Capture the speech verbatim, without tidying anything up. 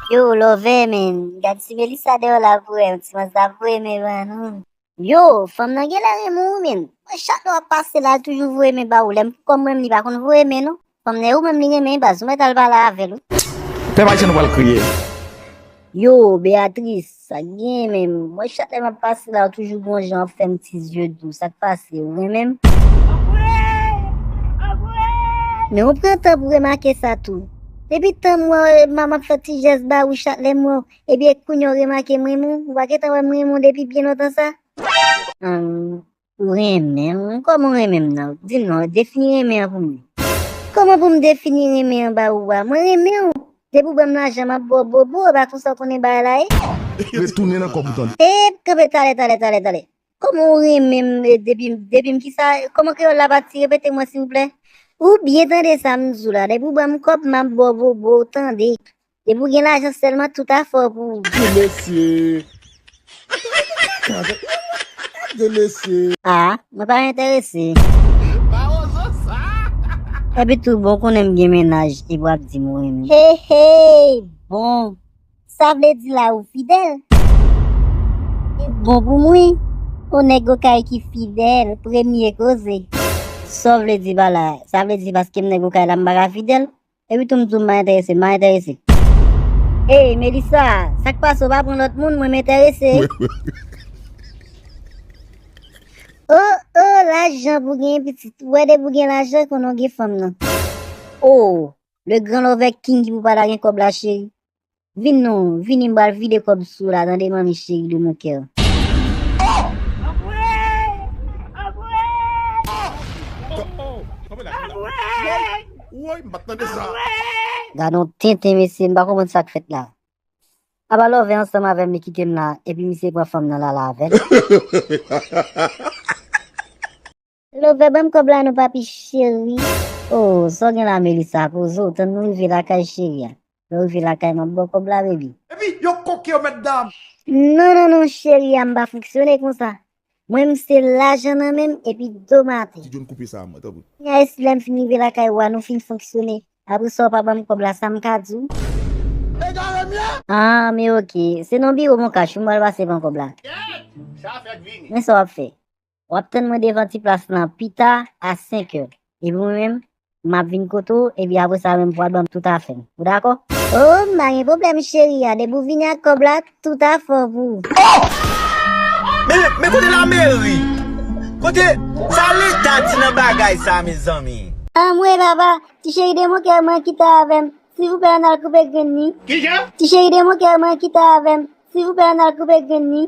Yo, love, men, gad si Melissa deyò la pou wè m, ti mans la voye men ban nou. Yo, fanm nan genlè renmen w, men. Mwen, chak lè w ap pase la, l toujou voye men ba ou. Lè m kòm mwen, li pa konn voye men, non. Fanm nan, ou menm li renmen, baz, ou mèt al pale avè l, wi. Pèp ayisyen nou pral kriye. Yo, Beatrice, sa k gen menm? Mwen, chak lè m ap pase la, ou toujou gon jan ap fè m ti zye dou. Sa k pase? Ou renmen m? Men ou pran tan pou remake sa tou. Depi tan m wè m ap fè ti jès ba ou chak lè m wè w, ebyen kounye a w remake m renmen w. Ou pa gentan wè m renmen w depi byen lontan sa? Ahn, ou renmen m? Kòman w renmen m nan? Di m non, defini renmen an pou mwen. Kòman pou m defini renmen an ba ou a? Mwen renmen w. Depi w ban m lajan, m ap ba w bobo, e pa konsa w konnen bagay la ye? Retounen nan kòb ou tande. E, kanpe, talè, talè, talè, talè. Kòman w renmen m, e, depi, depi m kisa, kòman kreyòl la pati? Repete mwen, silvouplè. Ou byen tande sa m di w la. Depi w ban m kòb, m ap ba w bobo, w tande. Depi w gen lajan sèlman, tout afè w pou ou. Ti mesye. Ti mesye. A, mwen pa enterese. Mawozo sa. Epi tou, bon, konnen m gen mennaj, epi w ap di m ou renmen. Hey, hey, bon. Sa vle di la ou fidèl? Bon pou mwen. Ou nèg Okay ki fidèl, premye koze. Sa w vle di pa la? Sa vle di paske m nèg Okay la, m pa ka fidèl? Epi tou m di w m pa enterese, m pa enterese. Ey, Melissa, sa k pase? Ou pa pran lòt moun, mwen m enterese. O, o, lajan pou gen pitit. Ou wè depi w gen lajan, konnen w gen fanm nan. O, le grand Love King ki pou pa ta gen kòb la, cheri. Vin non, vini m pral vide kòb sou w la, tande manmi chérie de mon cœur. Woy, m pa t tande sa. Gad on tenten, mesye, m pa konprann sa k fèt la. Apa Love ansanm avè m, li kite m la, epi misye pran fanm nan l ale avè l. Love, ban m kòb la non, papi cheri. O, sa w gen la, Melissa? Poze w, tann nou rive lakay cheri a. Lè w rive lakay, m ap ba w kòb la, baby. Epi, yo koke yo, mèt dam. Non, non, non, cheri a, m pa fonksyone konsa. Mwen, m se lajan nan men m, epi do maten. Ti John, koupe sa, mwen, tanpri. Kounye a, si lè m fin rive lakay ou a, nou fin fonksyone. Apre sa, w pa ban m kòb la, sa m ka di w? Egare m ye! A, men oke. Se nan biwo Mon Cash, m pral pase pran kòb la. Kèt! Sa fèk vini. Men sa w ap fè. W ap tann mwen devan ti plas lan pita a senk è. Epi mwen menm, m ap vin kote w, epi apre sa menm, pou w al ban m tout afè m. Ou dakò? O, m pa gen pwoblèm, cheri a. Depi w vini ak kòb la, tout afè w pou ou. Men, men kote lameri? Kote, sa leta di nan bagay sa, mezanmi? Anmwe, papa, ti cheri de mon kè mwen kite avè m. Silvouplè, ann al koupe grenn li. Kijan? Ti cheri de mon kè mwen kite avè m. Silvouplè, ann al koupe grenn li.